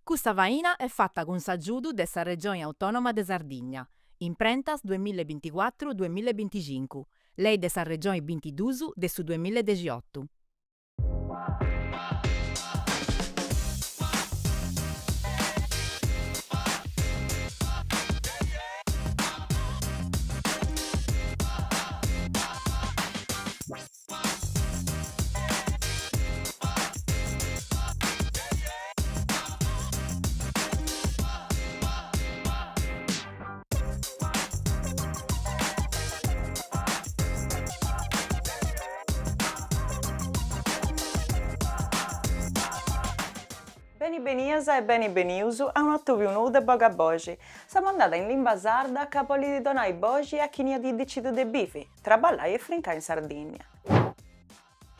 Custa faina est fata cun s'agiudu de sa Regioni Autònoma de Sardigna, Imprentas duemilla e binticuatru duemilla e binticincu, Lei de sa Regioni bintidus de su duemilla e dexiotu. Beni benias e beni benius a un'atobiu nou de Bogaboxi, sa mandada in limba sarda ca bolit donai boxi a chini at decidiu de bivi, traballai e frincai in Sardìnnia.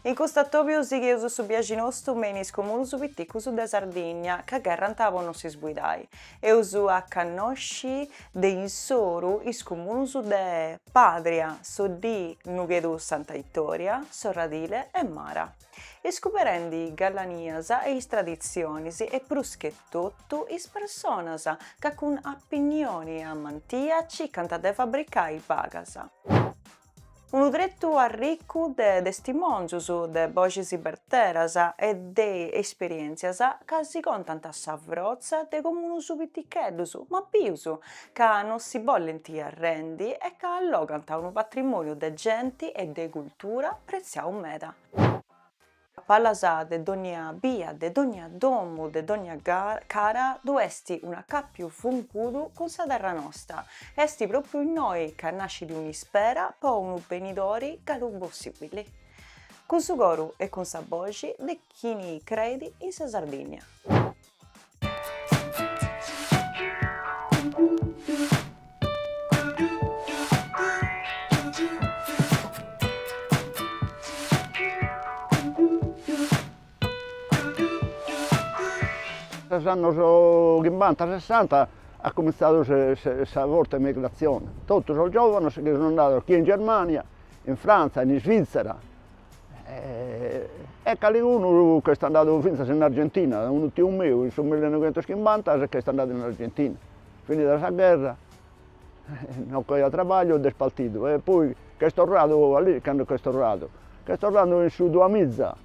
In custu atobiu sigheus su biaxi nostu me in is comunus piticus de Sardigna ca gherrant po no si sbuidai. Eus a cannosci de insoru is comunus de Pàdria, Soddì, Nughedu Santa 'Itòria, Sorradile e Mara. Iscuberendi is galanias e is traditzionis e prus che totu is personas ca cun apinioni e amantia circant de fabricai bagas. Unu tretu arricu de testimòngius, de boxis berteras e de esperièntzias ca si contant sa frotza de comunus piticheddus, ma bius, ca non si bolint arrendi e ca allogant unu patrimòniu de genti e de cultura pretziau meda. A palas de dònnia bia, de dònnia domu, de dònnia cara, ddu est un'acàpiu fungudu cun sa terra nosta. Est pròpriu innoi ca nascit un'ispera po unu benidori galu possìbili. Cun su coru e cun sa boxi de chini creit in sa Sardìnnia. Sos annos chimbanta sessanta at cumintzadu sa forte emigratzione, totu sos giovanos si che sun andados chie in Germania, in Frantza, in Isvizzera E calicunu ch'est andadu fintzas in Argentina, unu tiu meu in su millenoighentoschimbantas ch'est andadu in Argentina, finida sa gherra non ch'aiat trabagliu ed est partidu e poi ch'est torradu cando ch'est torradu, ch'est torradu in su duamiza,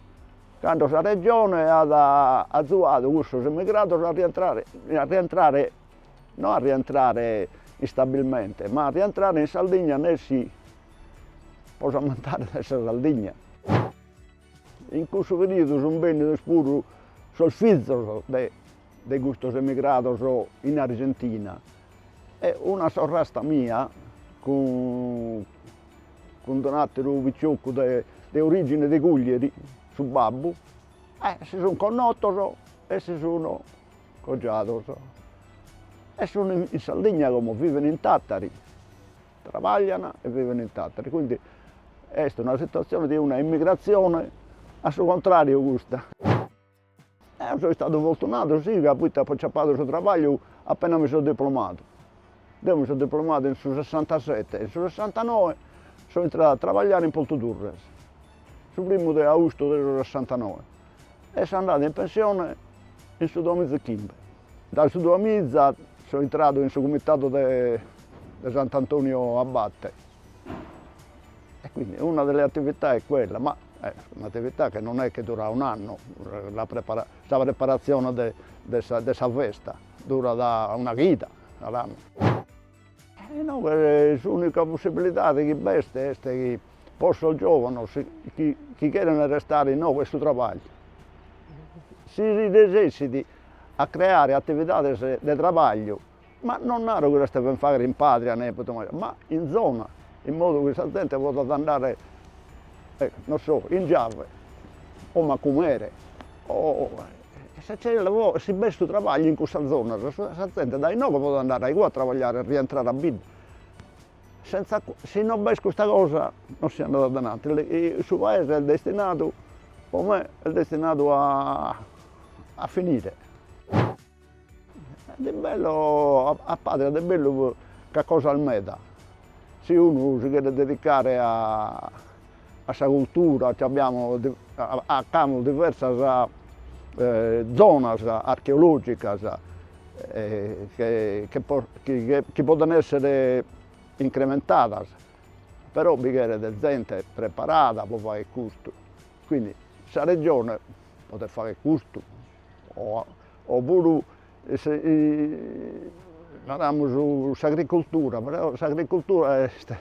cando sa regione at azuadu cussos emigrados a rientrare, a rientrare, no a rientrare istabilmente, ma a rientrare in Sardigna nessi po s'ammentare de sa Sardigna. In cussu periodu sun bennidos puru sos fizos de de custos emigrados in Argentina e una sorrasta mia cun cun d'un'atteru picioccu de de origine de Cuglieri, su babbu, si sun connotos e si sun cogiados e sun in Sardigna como, viven in Tattari Trabaglian e viven in Tattari, quindi est una situazione de una immigratzione a su contrariu custa. Eo so istadu fortunadu sì ca poita apo aciapadu su trabagliu appena mi so diplomadu. Deo mi so diplomadu in su sessantasette, in su sessantanoe so intradu a trabagliare in Portu Turres, su primu de austu de su sessantanoe e so andadu in pensione in su duamiza e chimbe. Dae su duamiza so intradu in su comitadu de de Sant'Antonio Abate e quindi una delle attività è quella, ma è un'attività che non è che dura un anno, la prepara sa preparatzione de de sa de sa festa, durat una chida, naramus. E inoghe s'unica possibilidade chi b'est est chi po sos giovanos chi chi cheren restare inoghe est su trabagliu, si si resessit a creare atividades de trabagliu, ma non naro chi las deven fagher in Padria ne ma in zona, in modu chi sa zente podat andare, ecco, non so, in Giave o Macumere o se c'è lavoro, si b'est su trabagliu in cussas zonas, sa zente dae inoghe podet andare a igue a trabagliare e rientrare a bidda, senza si non b'est custa cosa non si andat adenanti, su paese est destinadu, po me, est destinadu a a finire. De bellu a Padria de bellu c'at cosas meda, si unu si cheret dedicare a a sa cultura c'abbiamo c'amus diversas. zonas archeologicas chi podent essere incrementadas, però bi cheret zente preparada pro fagher custu, quindi sa Regione podet fagher custu o o puru naramus s'agricoltura, però s'agricoltura est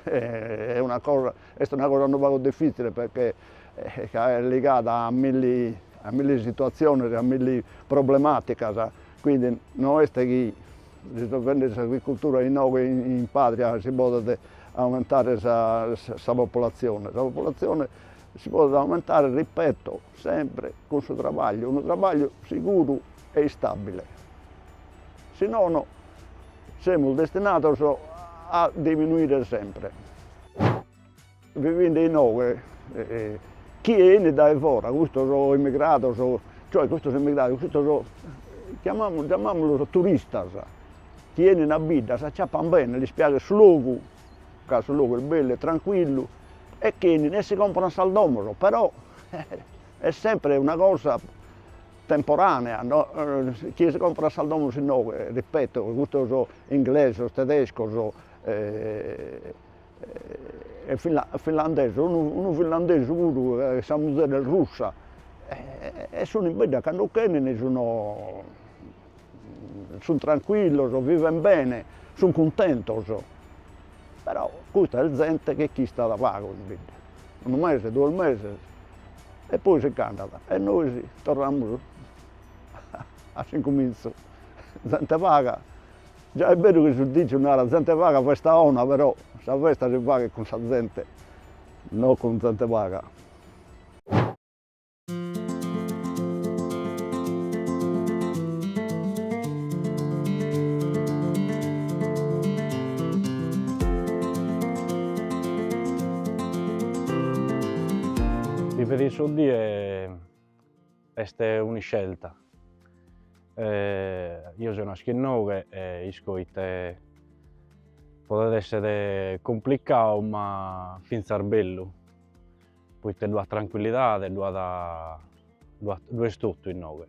una cosa est una cosa unu pagu diffizzile perchè ca est ligada a milli a milli situatziones, a milli problematicas, quindi no est chi risolvende s'agricoltura inoghe in patria si podet aumentare sa sa popolatzione, sa popolatzione si podet aumentare, ripeto, sempre cun su trabagliu, unu trabagliu siguru e istabile, si nono semus destinados a diminuire sempre. Vivende inoghe, chie 'enit dae fora, custos immigrados, cioè custos immigrados, custos chiamamus giamamulos turistas, chi 'enin a bidda s'aciapan bene, lis piaghet su logu, ca su logu est bellu e tranquillu, e chi 'enin e si comporan sas domos, però est sempre una cosa temporanea, no chie si comporat sas domos inoghe, ripeto, custos inglesos, tedescos e finlandesos, unu unu finlandesu puru sa muzere est russa e sun in bidda cando ch'enin sun sun tranquillos, viven bene, sun cuntentos, però custa est zente chi ch'istat pagu in bidda, unu mese, duos meses e poi si ch'andat e nois torramus a s'incumintzu, zente paga Già est beru chi su diciu narat zente paga festa 'ona, però sa festa si faghet cun sa zente, no cun zente paga. Bivere in Soddie est un'iscelta Eo seo naschiu innoghe e isco ite podet essere cumplicau ma finzas bellu, poite ddu at tranquillidade, ddu at ddu est totu innoghe.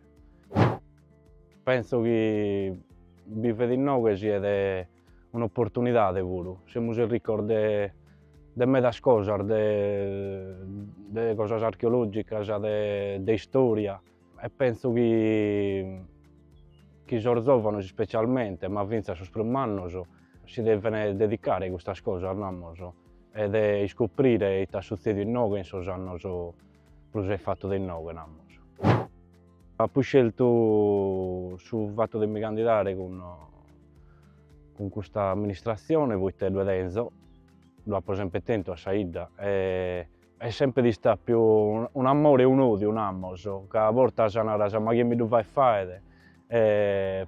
Pentzo chi bivere innoghe siet un'opportunidade puru, semus ricos de de medas cosas, de de cosas archeologicas, de de istoria E pentzo chi chi sos zovanos ispecialmente, ma fintzas sos prus mannos, si deven dedicare a custas cosas, namos, e de iscoprire ite at sutzediu inoghe in sos annos prus a fatu de inoghe, namos. Apo isceltu su fatu de mi candidare cun cun custa amministratzione poite ddu tenzo, ddu apo sempre tentu a sa 'idda e Est sempre istàpiu un'amore e un'odiu, namos, ca a bortas naras ma chie mi ddu fait faere,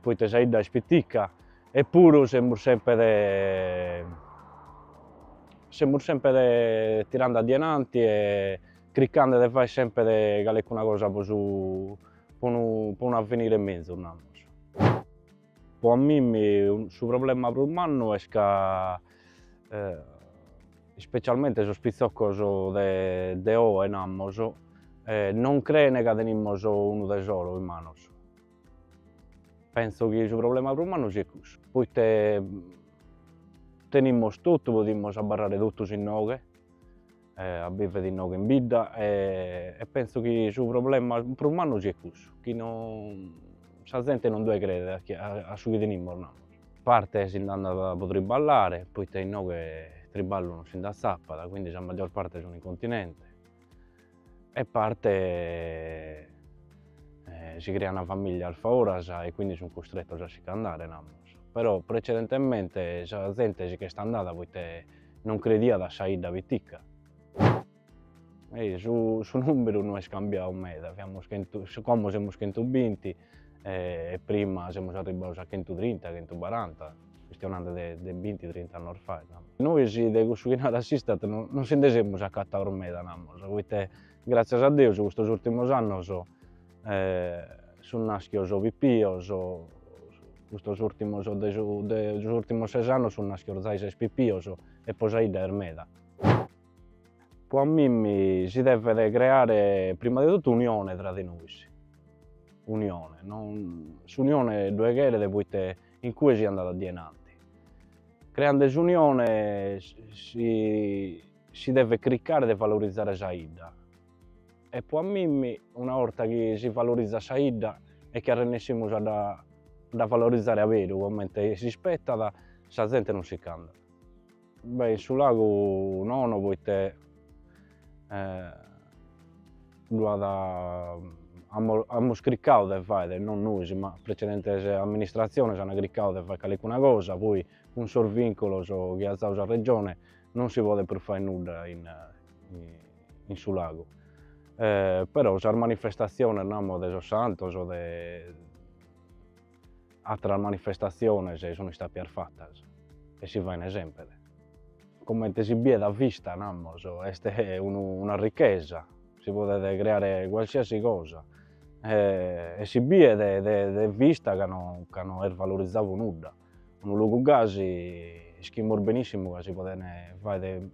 poite sa 'idda est pitica, eppuru semus sempre semus sempre tirande a dienanti e cricande de fai sempre calecuna cosa po su po unu po un'avvenire menzus, namos. Po a mimmi su problema prus mannu est ca ispecialmente sos pitzocos de de oe, namos, non creen ca tenimus unu tesoro in manos. Pentzo chi su problema prus mannu siet cussu, poite tenimus totu, podimus abarrare totus inoghe, a bivere inoghe in bidda e pentzo chi su problema prus mannu siet cussu, chi non sa zente non ddue credet a su chi tenimus, namos. Parte si nd'andat po triballare, poite inoghe triballu non si nd'atzapat, quindi sa maggior parte sun in continente, e parte si crean familias foras e quindi sun custrettos a si ch'andare, namos. Però precedentemente sa zente si ch'est andada poite non crediat a sa 'idda pitica. Su su numeru no est cambiadu meda, fiamus chentu, como semus chentubinti e prima semus arribbados a chentutrinta, chentubaranta, chistionande de de binti trinta annos fait. Nois de cussu chi narat s'Istat non non si nde semus acatados meda, namus, poite gratzias a Deus custos urtimos annos sun naschios pipios, custos urtimos de su de sos urtimos ses annos sun naschios zai ses pipios e po sa 'idda est meda. Po a mimmi si devet creare prima de totu unione tra de nois. Unione, non s'unione ddue cheret poite in cue si andat a die innanti. Creande s'unione si si devet cricare de valorizare sa 'idda e po a mimmi una 'orta chi si valorizat sa 'idda e chi arrennessimus a dda dda valorizare aberu comente si ispettat, sa zente non si ch'andat. Beh in su lagu nono poite ddu at amus cricau de fai, non nois ma precedentes amministratziones ant cricau de fai calicuna cosa, poi cun sos vincolos chi at zau sa Regione non si podet prus fai nudda in in su lagu, però sas manifestatziones namus de sos santos de Ateras manifestatziones sun istapias fatas e si faent semper. Comente si biet a vista, namos, est unu una richesa, si podet creare qualsiasi cosa e si biet de de vista ca no ca no est valorizadu nudda. Unu logu gasi ischimus benissimu ca si podent fàere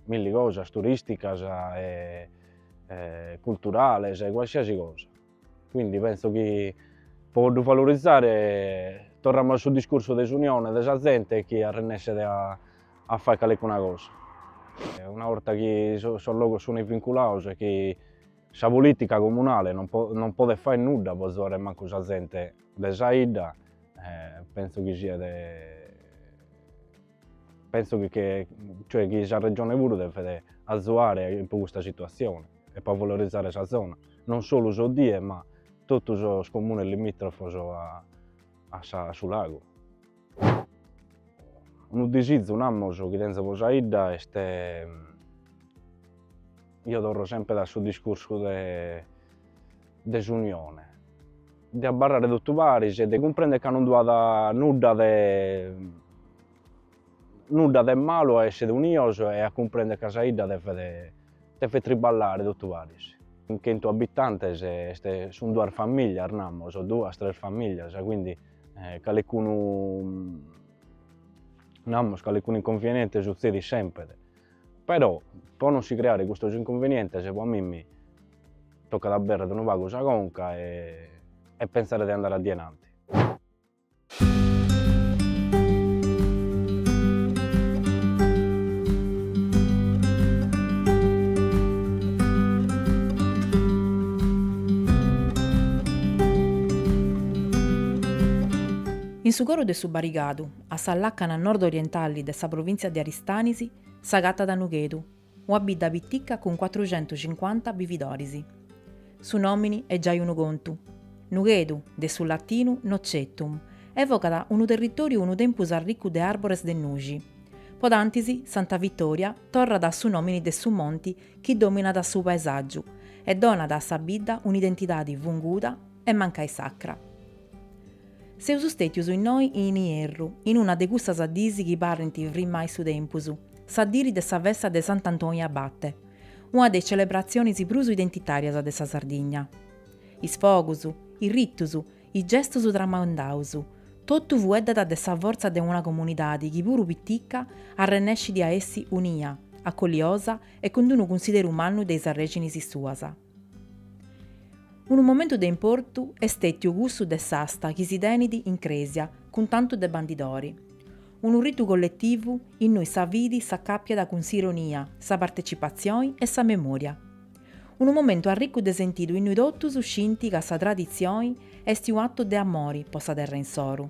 milli cosas turisticas e culturales e qualsiasi cosa. Quindi penso chi po ddu valorizare torramus a su discursu de s'unione de sa zente chi arrennesset a a fai calicuna cosa. Una 'orta chi sos logos sunt vinculados e chi sa politica comunale non non podet fai nudda po azuare mancu sa zente de sa 'idda, penso chi siat penso chi che cioè chi sa Regione puru devet azuare po custa situatzione e po valorizare sa zona, non solu Soddie ma totu sos comunes limitrofos a a sa a su lagu. Unu disizu, namus, chi tenzo po sa 'idda est, eo torro sempre a su discursu de de s'unione, de abarrare totu paris e de cumprender ca non ddu at nudda de nudda de malu a essere unios e a cumprender ca sa 'idda devet devet triballare totu paris. In chentu abitantes est sun duas familias namus, duas tres familias, quindi calicunu namus calicunu inconveniente sutzedit semper, però po non si creare custos inconvenientes po a mimmi tocat a aberrer unu pagu sa conca e e pensare de andare a die innanti. In su coru de su Barigadu, a sa làcana nord-orientali de sa provìntzia de Aristanis, s'agatat Nughedu, Ua bidda pitica cun cuatruxentucincuanta bividoris. Su nòmini est giai unu contu. Nughedu, de su latinu nocetum, evocat unu territòriu unu tempus arricu de àrbores de nuxi. Po tantis, Santa Vitòria torrat a su nòmini de su monti chi dòminat su paesàgiu e donat a sa bidda un'identidadi funguda e mancai sacra. Seus stètius innoi in ierru, in una de cussas diis chi parrint frimai su tempus, sa diri de sa festa de Sant'Antoni Abate, una de is celebratzionis prus identitàrias de sa Sardigna. Is fogus, is ritus, is gestus tramandaus, totu fueddat de sa fortza de una comunidadi chi puru pitica arrennescit a essi unia, acolliosa e cun d'unu cunsideru mannu de is arrèxinis suas. Unu momentu de importu est stètiu cussu de s'asta chi si tenit in crèsia cun tantu de bandidori. Unu ritu colletivu innui sa fidi s'acàpiat cun s'ironia, sa partecipatzioni e sa memòria. Unu momentu arricu de sentidu innui totus scint ca sa traditzioni est unu atu de amori po sa terra insoru.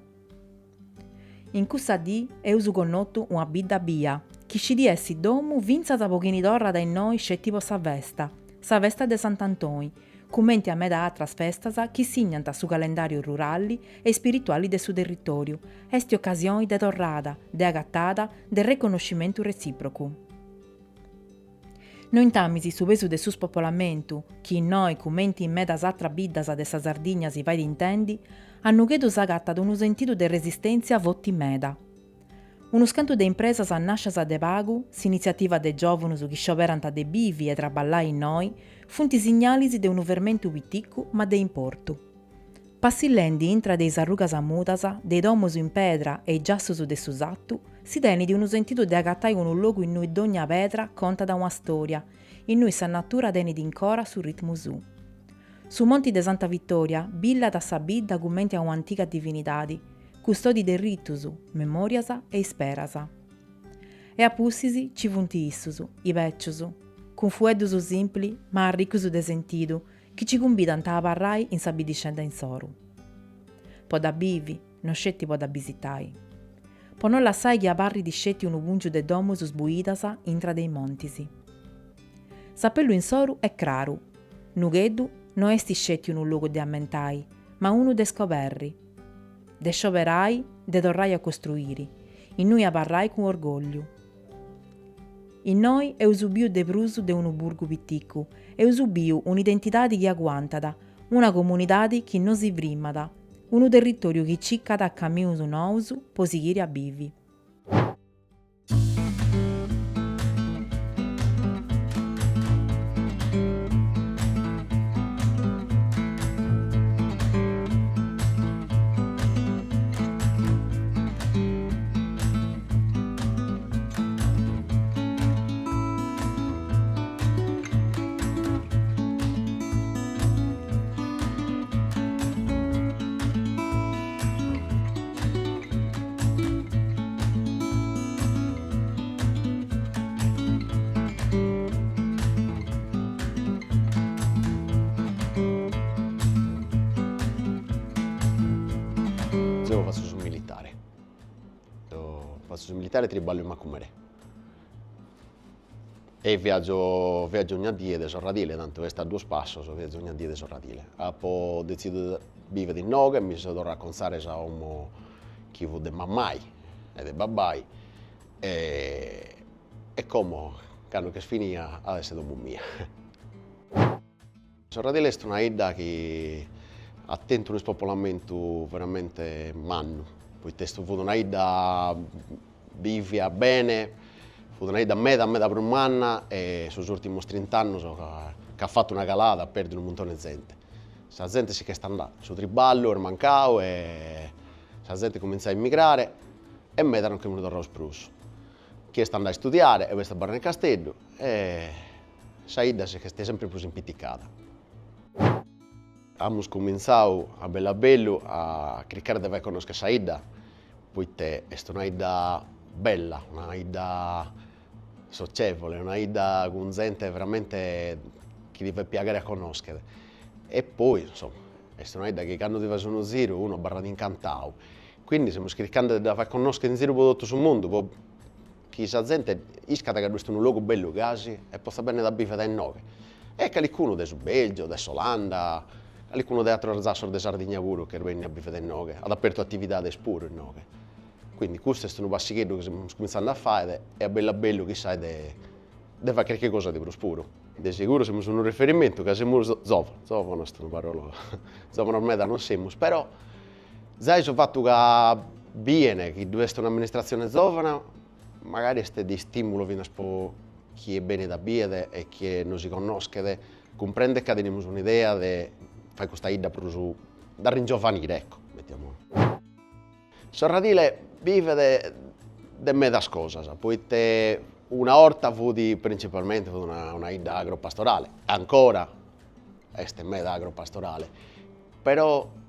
In cussa dì eus connotu una bidda bia, chi scit essi domu fintzas po chini torrat a innoi sceti po sa festa, sa festa de Sant'Antoi, cumenti a meda atras festas chi signant su calendàriu rurali e ispirituali de su territòriu, est ocasioni de torrada, de agatada, de reconnoscimentu retzìprocu. Nointamis su pesu de su spopolamentu, chi innoi cumenti in medas atras biddas de sa Sardigna si fait intendi, a Nughedu s'agatat unu sentidu de resistèntzia forti meda. Unus cantu de impresas nàscias de pagu, s'initziativa de giòvunus chi scioberant de bivi e traballai innoi, funt signalis de unu fermentu piticu ma de importu. Passillendi intra de is arrugas mudas, de is domus in pedra e is giassus de su satu, si tenit unu sentidu de agatai unu logu innui dogna pedra contat una storia, innui sa natura tenit incora su ritmu suu. Su Monti de Santa Vittoria billat sa bidda cumenti a un'antiga divinidadi, custodi de ritus, memòrias e isperas. E a pustis ci funt issus, i bècius, cun fueddus simpli ma arricus de sentidu chi ci cumbidant a abarrai in sa biddixedda insoru. Po dda bivi, no sceti po dda bisitai. Po no lassai chi abarrit sceti unu pùngiu de domus sbuidas intra de is montis. S'apellu insoru est craru, Nughedu no est sceti unu logu de ammentai, ma unu de scoberri, de scioberai, de torrai a costruiri, innui abarrai cun orgòlliu. Innoi eus biu de prus de unu burgu piticu, eus biu un'identidadi chi aguantat, una comunidadi chi no si frimat, unu territòriu chi circat caminus nous po sighiri a bivi. Zeo fatzo su militare, fatzo su militare e triballo in Macumere e viaggio viaggio ogna die de Sorradile, tantu est a duos passos, viaggio ogna die de Sorradile. Apo detzidiu de bivere inoghe, mi so torradu a acontzare sa 'omo chi fut de mammai e de babbai e e como cando ch'est finia at esser domo mia. Sorradile est una 'idda chi at tentu unu ispopolamentu veramente mannu, poita est fut una 'idda bivia bene, fut una 'idda meda meda prus manna e sos urtimos trint'annos ch'at fatu una calada, at perdiu unu muntone 'e zente. Sa zente si ch'est andada, su triballu est mancau e sa zente cumintzat a emigrare e meda non che funt torrados prus. Chie est andadu a istudiare e est abarradu in Casteddu e sa 'idda si ch'est sempre prus impiticada. Amus cumintzadu a bellu a bellu a chircare de fagher connoschere sa 'idda, poite est una 'idda bella, una 'idda socievole, una 'idda cun zente veramente chi ti faghet piaghere a connoschere. E poi, insomma, est una 'idda chi cando ti faghes unu ziru unu abarrat incantadu Quindi semus chirchende de dda fagher connoschere in ziru po totu su mundu, po chi sa zente iscat ca ddu est unu logu bellu gasi e potzat bennere a bivere inoghe. E calicunu de su Belgio, de s'Olanda, calicunu de ateros zassos de Sardigna puru ch'est benniu a bivere inoghe, at apertu atividades puru inoghe. Quindi custu est unu passigheddu chi semus cumintzende a faghere e a bellu a bellu chissai de de fagher carchi cosa de prus puru. De seguru semus unu riferimentu ca semus zovanos, zovanos est una parola, zovanos meda non semus, però Zai su fatu ca bien chi ddu est un'amministratzione zovana magari est de istimulu finas po chie benit a biere e chie no si connoschet, cumprendet ca tenimus un'idea de fai custa 'idda prus da ringiovanire, ecco, mettiamola. Sorradile bivet de medas cosas, poite una 'orta fut principalmente fut una una 'idda agropastorale, ancora est meda agropastorale, però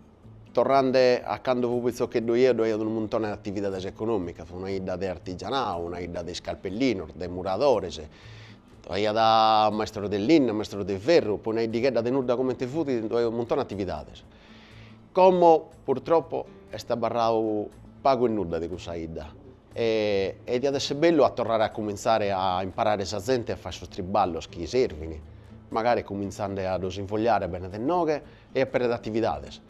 Torrende a cando fui pitzocheddu jeo ddu aiat unu muntone de atividades econòmicas, una 'idda de artigianau, una 'idda de iscalpellinos, de muradores, ddu aiat maistros de linna, maistros de ferru, po una 'iddighedda de nudda comente fut ddu aiat unu muntone de atividades. Como purtroppo est abarradu pagu e nudda de cussa 'idda e e diat esser bellu a torrare a cumintzare a imparare sa zente a fai sos triballos chi servin, magari cumintzende a ddos invogliare a bennere inoghe e aperrer atividades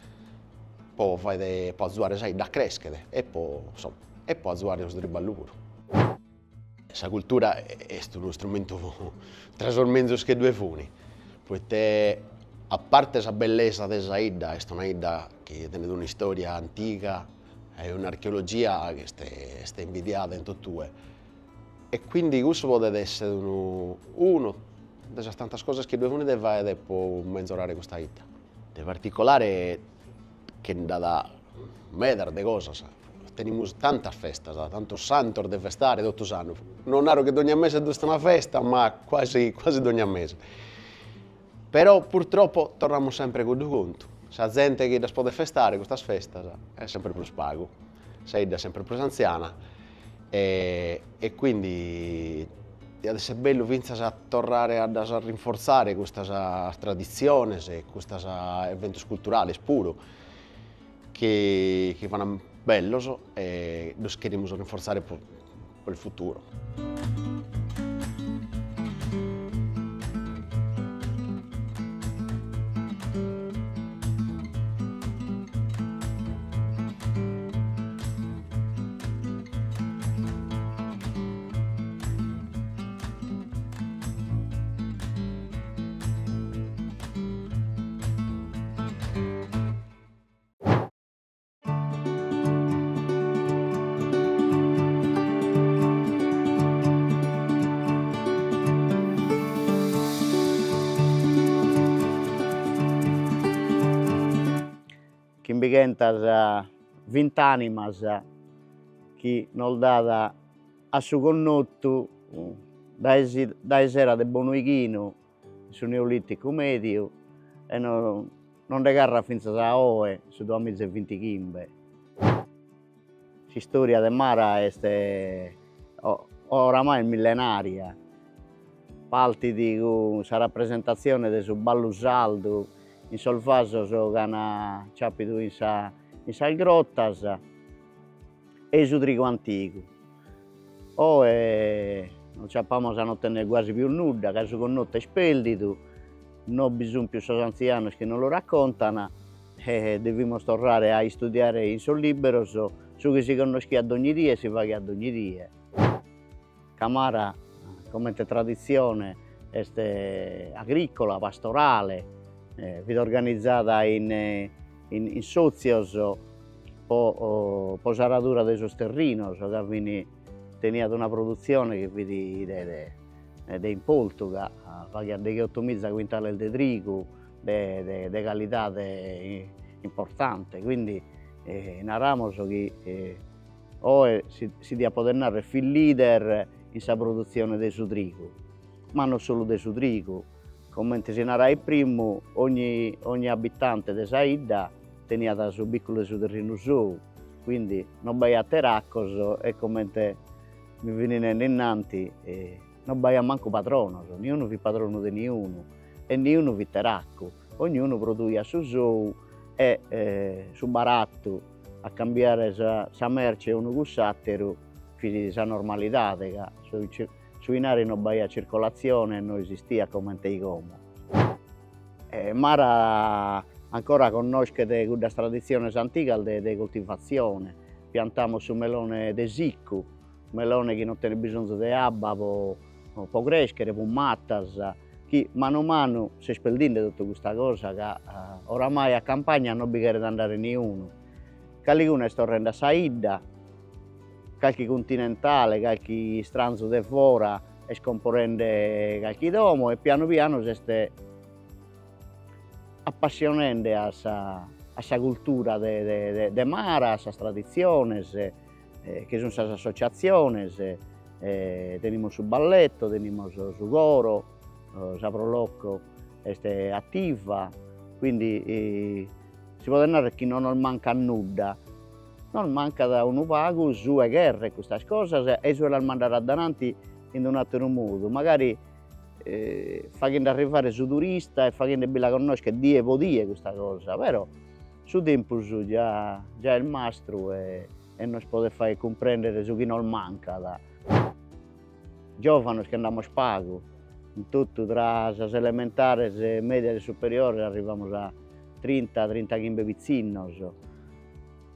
po fai po azuare sa 'idda a creschere e po insomma e po azuare su triballu puru. Sa cultura est unu istrumentu tra sos menzus chi ddue funi, poite a parte sa bellesa de sa 'idda, est una 'idda chi tenet un'istoria antiga e un'archeologia chi est est imbidiada in totue e quindi cussu podet essere unu unu de sas tantas cosas chi ddue funt de fàere po menzorare custa 'idda. De particolare che nd'at medas de cosas, tenimus tantas festas, tantos santos de festare totu s'annu, non naro chi dogna mese ddu est una festa, ma quasi quasi dogna mese. Però purtroppo torramus sempre a cuddu contu, sa zente chi ddas podet festare custas festas est sempre prus pagu, sa 'idda est sempre prus antziana e e quindi diat esser bellu fintzas a torrare a ddas rinfortzare custas traditziones e custas eventos culturales puru chi chi fana bellos e ddos cherimus rinfortzare po il futuro. Chimbighentas vint'animas chi nos dat a su connotu dae dae s'era de Bonu 'Ighinu su Neolìticu Mèdiu e no no nde carrat fintzas a oe, su duamiza e bintighimbe. S'istòria de Mara est oramai millenaria, partit cun sa rapresentatzione de su ballu sardu in sos vasos chi an ciapidu in sa in sas grotas e su trigu antigu. Oe non ciapamus a non tenner guasi pius nudda ca su connotu est perdidu, non bi sun pius sos antzianos chi nos lu raccontan e devimus torrare a istudiare in sos liberos su chi si connoschiat dogni die e si faghiat dogni die. Ca Mara comente traditzione est agricola, pastorale, fit organizada in in sotzios po po s'aradura de sos terrinos ca fin teniat una produtzione chi fit de de importu ca faghiat degheotomiza quintales de trigu de de de calidade importante, quindi naramos chi oe si si diat poder narrer fit leader in sa produtzione de su trigu, ma non solu de su trigu Comente si narait primu, ogni ogni abitante de sa 'idda teniat su bicculu 'e su terrinu sou, quindi non b'aiat teracos e comente mi fin nende innanti non b'aiat mancu padronos, niunu fit padronu de niunu e niunu fit teraccu, ognunu produiat su sou e su barattu a cambiare sa sa merce unu cun s'atteru fit sa normalidade ca su Su 'inari no b'aiat circolatzione e no esistiat comente ei como. Mara ancora connoschet cuddas traditziones antigas de de coltivatzione, piantamus su melone de siccu, melone chi non tenet bisonzu de abba po po creschere, po matas, chi manu manu s'est perdinde totu custa cosa ca oramai a campagna non bi cheret andare niunu, caligunu est torrende a sa 'idda Calchi continentale, calchi istranzu de fora est comporende calchi domo e pianu pianu s'est appassionende a sa a sa cultura de de de Mara, a sas traditziones chi sun sas associatziones, tenimus su balletto, tenimus su coro, sa Pro Loco est attiva, quindi si podet narrer chi non nos mancat nudda Nos mancat unu pagu su 'e cherrer custas cosas e su 'e las mandare adananti in un'ateru modu, magari faghende arrivare su turista e faghende bi la connoscher die po die custa cosa, però su tempus già già est mastru e e nos podet fagher cumprendere su chi nos mancat. Giovanos che nd'amus pagu, in totu tra sas elementares, medias e superiores arrivamus a trinta, trintachimbe pitzinnos.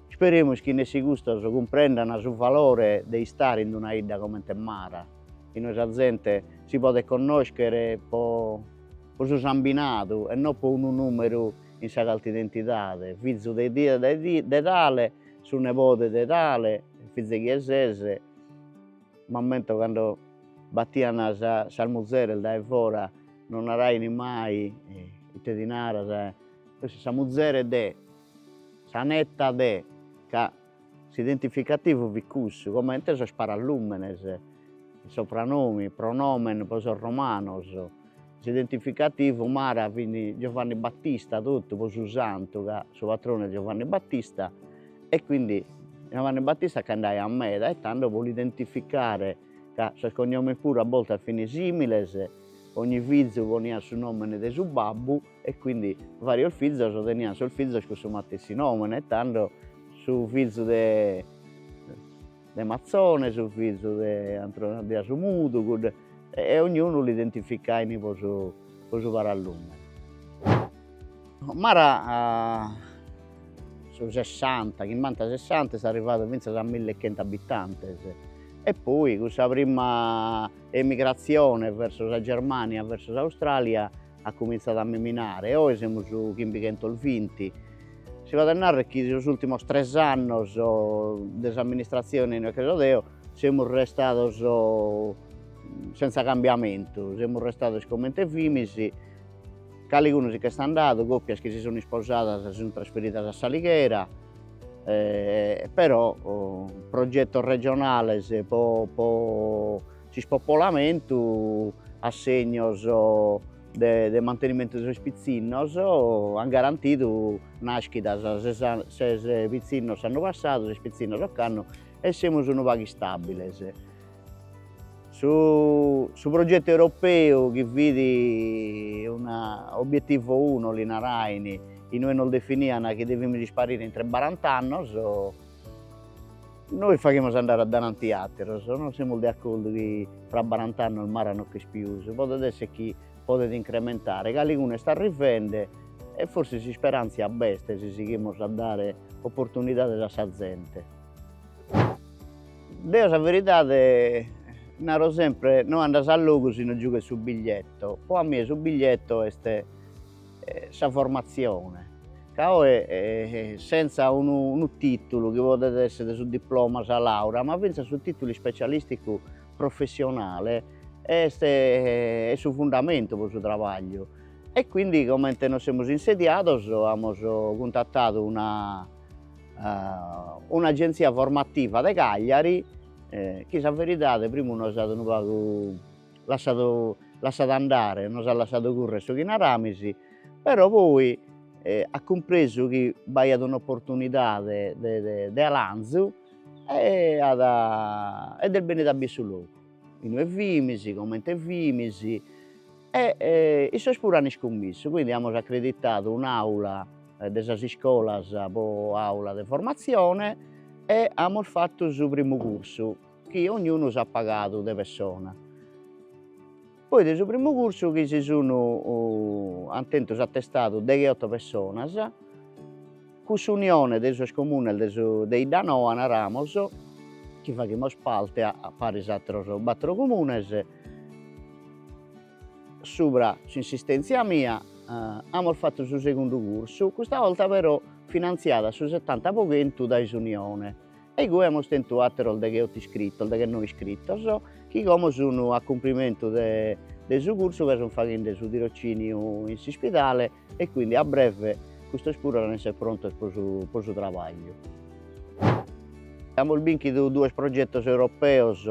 Isperemus chi nessi custos cumprendan su valore de istare in una 'idda comente Mara, inue sa zente si podet connoschere po po su sambinadu e no po unu numeru in sa carta identidade, fizu de de tale, su nebode de tale, fizu 'e chie ses. M'ammento cando batian sas muzeres dae fora, non narain mai ite ti naras, sa muzere de, sa netta de, ca s'identificativu fit cussu, comente sos parallumenes, sopranomi, pronomen pro sos romanos. S'identificativu Mara fit Giovanni Battista totu po su santu ca su patronu est Giovanni Battista e quindi Giovanni Battista ch'andaiat meda e tando po l'identificare ca sos cognomes puru a boltas fin similes, ogni fizu poniat su nomene de su babbu e quindi varios fizos tenian sos fizos cun su matessi nomene e tando su fizu de de Mazzone, su fizu de Antoni su Mudu, cuddu, e ognunu l'identificain po su po su parallumene. Mara su sessanta, chimbanta sessanta est arrivadu finzas a millechentu abitantes e poi cun sa prima emigratzione verso sa Germania, verso s'Australia at cuminzadu a miminare e oe semus chimbichentos-vinti. Si podet narrer chi sos ultimos tres annos de s'amministratzione inue che so deo semus restados senza cambiamentu, semus restados comente fimis, calicunu si ch'est andadu, coppias chi si sun isposadas si sun trasferidas a S'Alighera, però progetos regionales po po s'ispopolamentu, assegnos de de mantenimentu de sos pitzinnos an garantidu naschidas, ses ses pitzinnos s'annu passadu, ses pitzinnos ocannu e semus unu pagu istabiles. Su su progetu europeu chi fit una obiettivo uno li narain, inue nos definian chi devimus isparire intre barant'annos, nois faghimus andare a dananti ateros, non semus de acordu chi fra barant'annos Mara no ch'est pius, podet esser chi podet incrementare, calicunu est arrivende e forsis s'isperantzia b'est si sighimus a dare oportunidades a sa zente. Deo sa veridade naro sempre no andas a logu si no giughes su biglietto, po a mie su biglietto est sa formatzione, ca oe senza unu unu titulu chi podet essere su diploma, sa laurea, ma finzas su titulu ispecialisticu professionale est est su fundamentu po su trabagliu e quindi comente nos semus insediados amus cuntatadu una un'agentzia formativa de Cagliari chi sa veridade primu nos at unu pagu lassadu lassadu andare, nos at lassadu currer su chi naramis, però poi at cumpresu chi b'aiat un'opportunidade de de 'alanzu e at ed est bennida a bider su logu, inue fimis, comente fimis e issos puru an iscummissu, quindi amus accreditadu un'aula de sas iscolas po aula de formatzione e amus fatu su primu cursu chi ognunu s'at pagadu de pessona. Poi de su primu cursu chi si sun ant tentu s'atestadu degheoto pessonas, cun s'unione de sos comunes de su de 'Iddanoa naramos, chi faghimus parte a paris ateros battoro comunes, Subra s'insistèntzia mia amus fatu su segundu cursu, custa 'olta però finantziada a su setanta po chentu dae s'Unione e igue amus tentu àteros degheoto iscritos, deghennoe iscritos, chi como sun a cumprimentu de de su cursu ca sun faghende su tirocìniu in s'ispidale e quindi a breve custos puru an a esser prontos pro su pro su trabagliu. Amus bìnchidu duos progetos europeos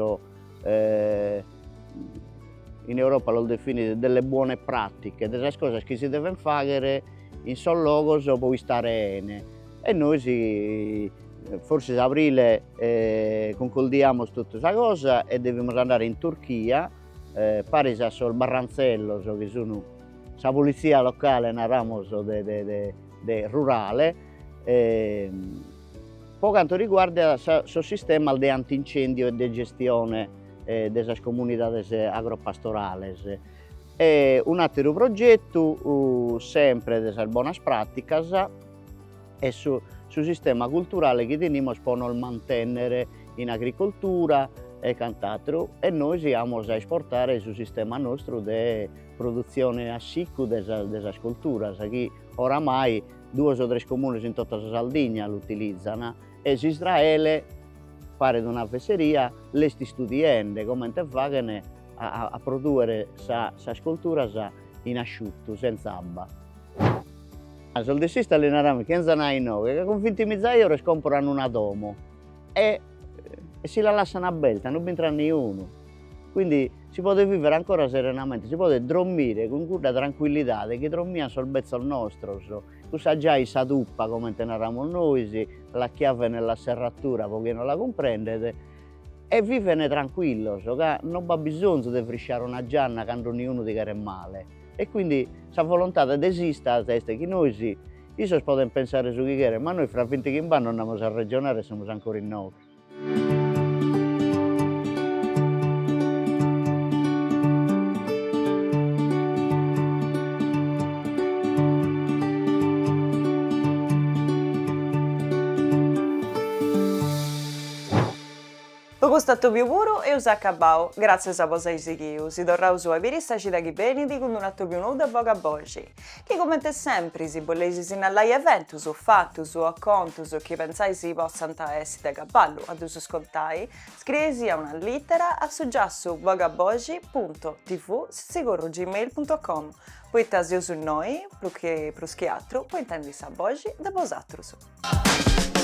in Europa los definit delle buone pratiche, de sas cosas chi si devent fagher in sos logos pro istare 'ene e nois forsis abrile cuncordiamus totu sa cosa e devimus andare in Turchia paris a sos barrantzellos chi sun sa politzia locale naramos de de de rurale Po cantu riguardat sos sistemas de antincendio e de gestione de sas comunidades agropastorales. E un'àteru progetu, sempre de sas bonas pràticas, est su su sistema culturale chi tenimus pro nos mantènnere in agricoltura e cant'àteru e nois amus a esportare su sistema nostru de produtzione a sicu de sas de sas colturas chi oramai Duos o tres comunes in tota sa Sardigna l'utilizan e s'Israele, paret una fesseria, l'est istudiende comente faghen a a produere sa sas colturas in asciuttu, senza abba. A sos dessistas li naramus chi 'enzan a inoghe ca cun vintimiza euros comporan una domo e e si la lassan aberta, non b'intrat niunu. Quindi. Si podet vivere ancora serenamente, si podet drommire cun cudda trancuillidade chi drommian sos betzos nostros, cussa giae in sa tupa, comente naramus nois, la chiave nella serratura pro chie no la cumprendet, e vivene trancuillos ca non b'at bisonzu de frisciare una gianna cando niunu ti cheret male e quindi sa volontade de s'Istat est chi nois, issos podent pensare su chi cherent, ma nois fra bintichimb'annos nd'amus a arrejonare e semus ancora inoghe. Po custu atobiu puru eus acabau, gràtzias po s'ai sighiu, si torraus a biri sa cida chi benit cun unu atobiu nou de Bogaboxi, chi comente sempri si bolleis sinnalai eventus, fatus o contus chi pentzais potzant essi de caballu a ddus contai, scrieisì una lìtera a su giassu bogaboxi punto tv sitzigorru gmail punto com, poita seus innoi, prus chi atru, po intendi sa boxi de bosatrus.